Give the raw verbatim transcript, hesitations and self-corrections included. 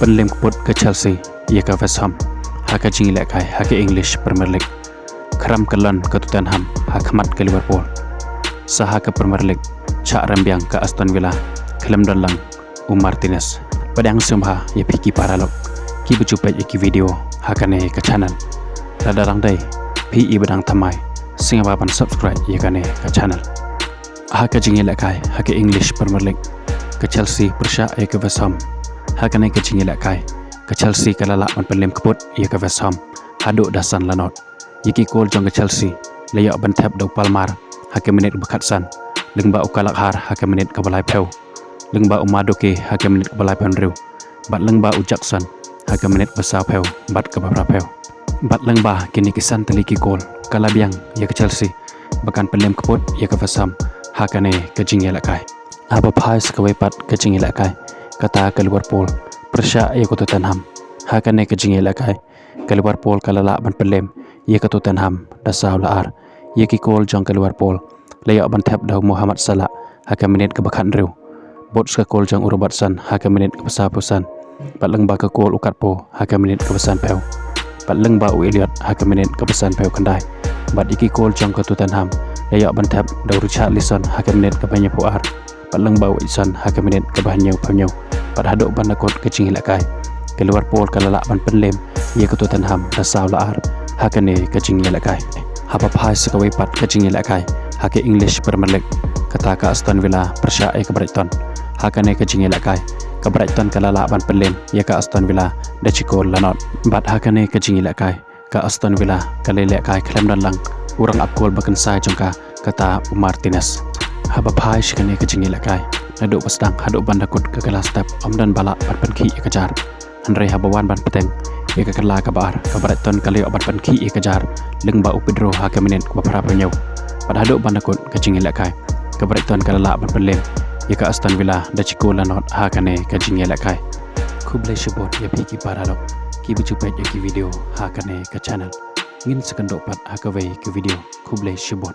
pynlem kput ka Chelsea ïa ka West Ham ha ka jingïalehkai ha ka English Premier League. Khram ka lon ka Tottenham ha khmat ka Liverpool. Sa ha ka Premier League, chah rem biang ka Aston Villa, khlem don lang u Martinez. Pdiang sngewbha ïa phi ki paralok kiba ju peit ïa ki video ha kane ka channel. Lada dang dei phi iba dang thymmai, sngewbha ban subscribe ïa kane ka channel. Ha ka jingïalehkai ha ka English Premier League, ka Chelsea pyrshah ïa ka West Ham. Ha kane ka jingïalehkai, ka Chelsea ka la lah ban pynlem kput ïa ka West Ham haduh da san la not. Ïa ki kol jong ka Chelsea la ïoh ban thep da u Palmer ha ka minit ba khatsan, lyngba u Gallagher ha ka minit kaba laiphew, lyngba u Madueke ha ka minit kaba laiphew hynriew, bad lyngba u Jackson ha ka minit ba sawphew bad kaba phraphew. Bad lyngba kine ki san tylli ki kol, ka la biang ïa ka Chelsea ba kan pynlem kput ïa ka West Ham ha kane ka jingïalehkai. Haba phai sa kawei pat ka jingïalehkai, kata ka Liverpool pyrshah ïa ka Tottenham. Ha kane ka jingïalehkai, ka Liverpool ka la lah ban pynlem ïa ka Tottenham da saw la ar. Ïa ki kol jong ka Liverpool la ïoh ban thep da u Mohamed Salah ha ka minit kaba khathynriew, bad sa ka kol jong u Robertson ha ka minit kaba sawphew san, bad lyngba ka kol u Gakpo ha ka minit kaba sanphew, bad lyngba u Elliot ha ka minit kaba sanphew khyndai. Bad ïa ki kol jong ka Tottenham la ïoh ban thep da u Richarlison ha ka minit kaba hynñiewphew ar, bad lyngba u Eriksen ha ka minit kaba hynñiewphew hynñiew. Bad haduh ban da kut ka jingïalehkai, ka Liverpool ka la lah ban pynlem ïa ka Tottenham da saw la ar ha kane ka jingïalehkai. Haba phai sa kawei pat ka jingïalehkai ha ka English Premier League, kata ka Aston Villa pyrshah ïa ka Brighton. Ha kane ka jingïalehkai, ka Brighton ka la lah ban pynlem ïa ka Aston Villa da shi kol la not. Bad ha kane ka jingïalehkai, ka Aston Villa ka la ïalehkai khlem don lang u rangap kol ba kynsai jong ka, kata u Martinez. Haba phai sha kane ka jingïalehkai, naduh ba sdang haduh ban da kut ka kylla step, ym don ba lah ban pynkhih ïa ka jar. Hynrei haba wan ban bteng ïa ka kylla kaba ar, ka Brighton ka la ïoh ban pynkhih ïa ka jar lyngba u Pedro ha ka minit kaba phraphew hynñiew. Bad haduh ban da kut ka jingïalehkai, ka Brighton ka la lah ban pynlem ïa ka Aston Villa da shi kol la not ha kane ka jingïalehkai. Khublei shibun ïa phi ki paralok kiba ju peit ïa ki video ha kane ka channel. Ngin sa kynduh pat ha kawei ka video. Khublei shibun.